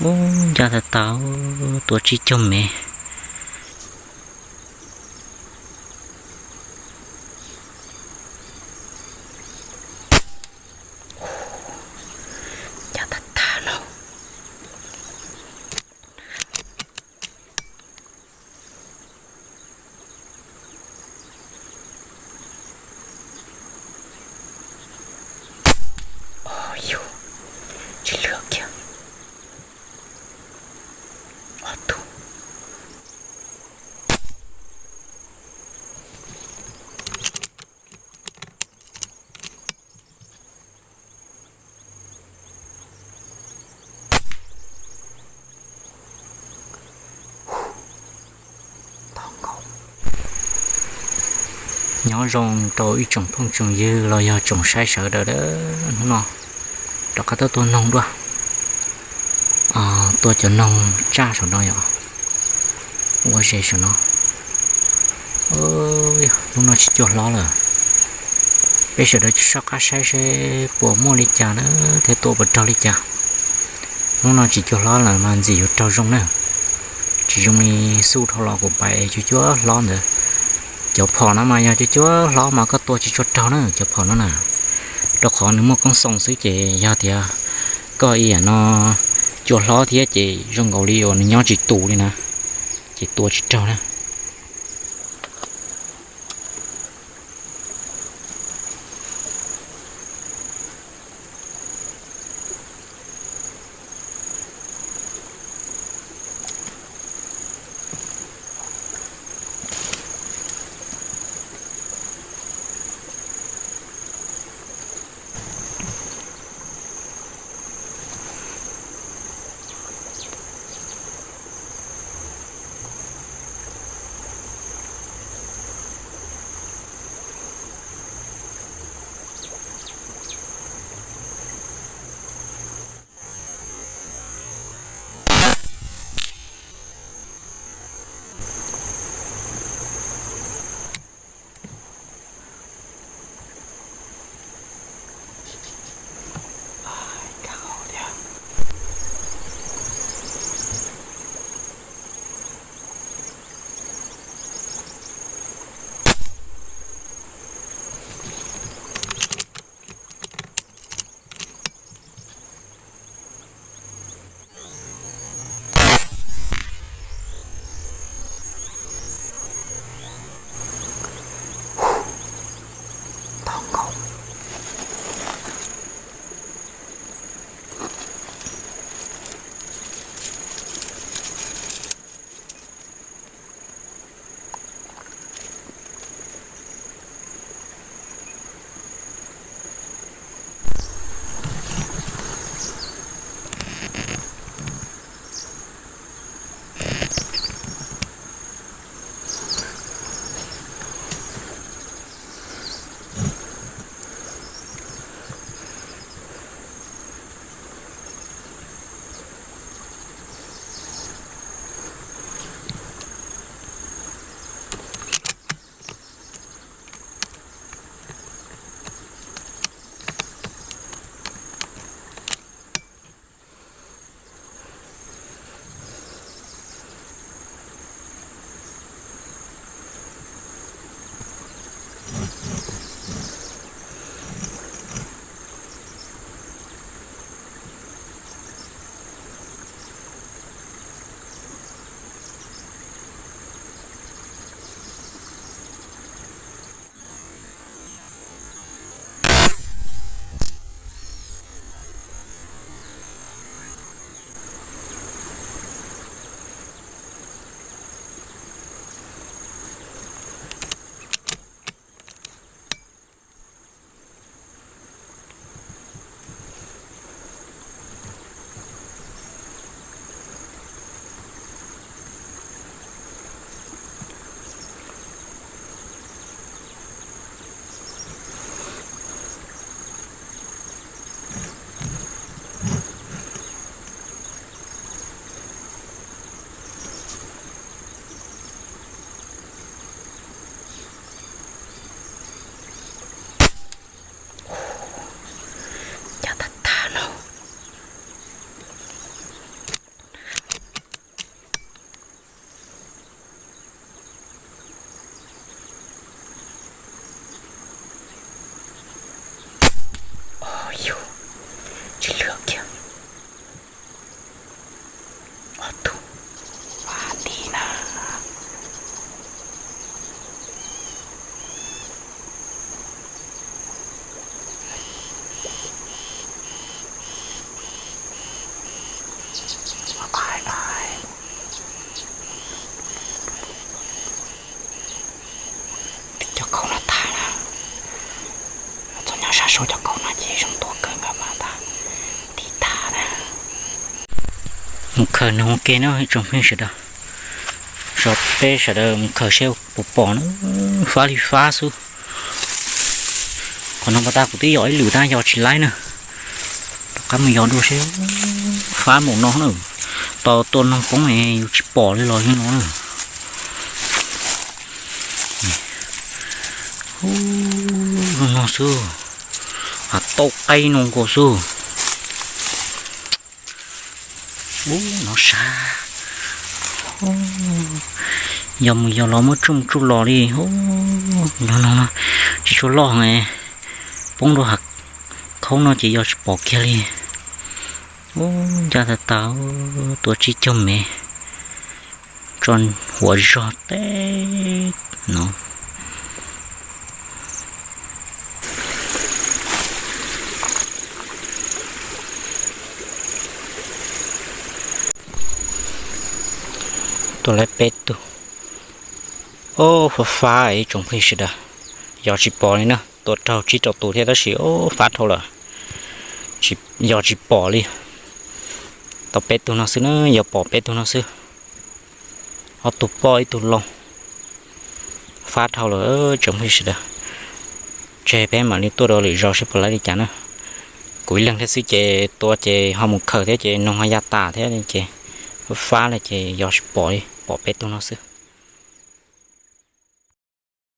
Ub, ncaj tag tag, tua tsib caug mev. Ncaj tag tag no. Yus, tsis lwj kiag. Ob tug. Nyob zoo rau ib tsoom phooj tsoom ywg los yog tsoom saib sawv daws, hnub no rov qab tuaj tua noog dua. Tua cov noog tsaj saum no yom, ua zes saum no. Hnub no tsis cua hlob lawm. Peb sawv daws soj qab saib seb puas muaj li cas na, thiab tua puas raug li cas. Hnub no tsis cua hlob lawm mas ntxim yuav raug zoo na. Tsis zoo li xub dhau los kuv pais cua cua hlob ntawd. Cov phom no mas yog cua cua hlob mas koj tua tsis tshua raug na cov phom no na, rau qhov nws muaj koob xoo xwb ces yog tias koj ib yam no cua hlob thiab ces zoo nkaus li uas nws nyob tsis tus li na, ces tua tsis raug na. Cov kauv no tas lawm. Txog nyob sab saud cov kauv no ces zoo tuaj kawg nkaus mas tas, tiv tas na. Mus khaws noog ua ke na ib tsoom phooj ywg sawv daws. Tso peb sawv daws mus khaws seb puas pom na. Fab li fab xwb. Qhov no pas tas kuv twb yos ib lwm tab yos tsis laib na. Rov qab mus yos dua seb. Fab npaum no na. Tau tua noog poob es yus tsis pom li los li no na. Ub, no xwb. Hav tauj qaib no nkaus xwb. Ub, no sab. Yos mus yos los muab tsuj mus tsuj los li. Ub, no no no, tsis tshua loj heev. Poob rau hav khaub no ces yos tsis pom kiag li. Ub, ncaj tas tas, tua tsib caug mev, tso huam zog teb no. Tua lawm peb tug. Ob, fab fab ib tsoom phooj ywg sawv daws, yos tsis pom li na. Tua raug tsib rau tus thiab tab sis ob, fab dhau lawm. Yos tsis pom li. Tau peb tug no xwb na, yog pom peb tug no xwb. Ob tug poj ib tug loj. Fab dhau lawm tsoom phooj ywg sawv daws. Tseg peb mam li tuaj rau lwm zaus seb puas laib li cas na. Kuv ib leeg thiab xwb ces tua ces ho mus khaws thiab ces noog ho ya tas thiab ces fab fab lawm ces yos tsis pom li, pom peb tug no xwb.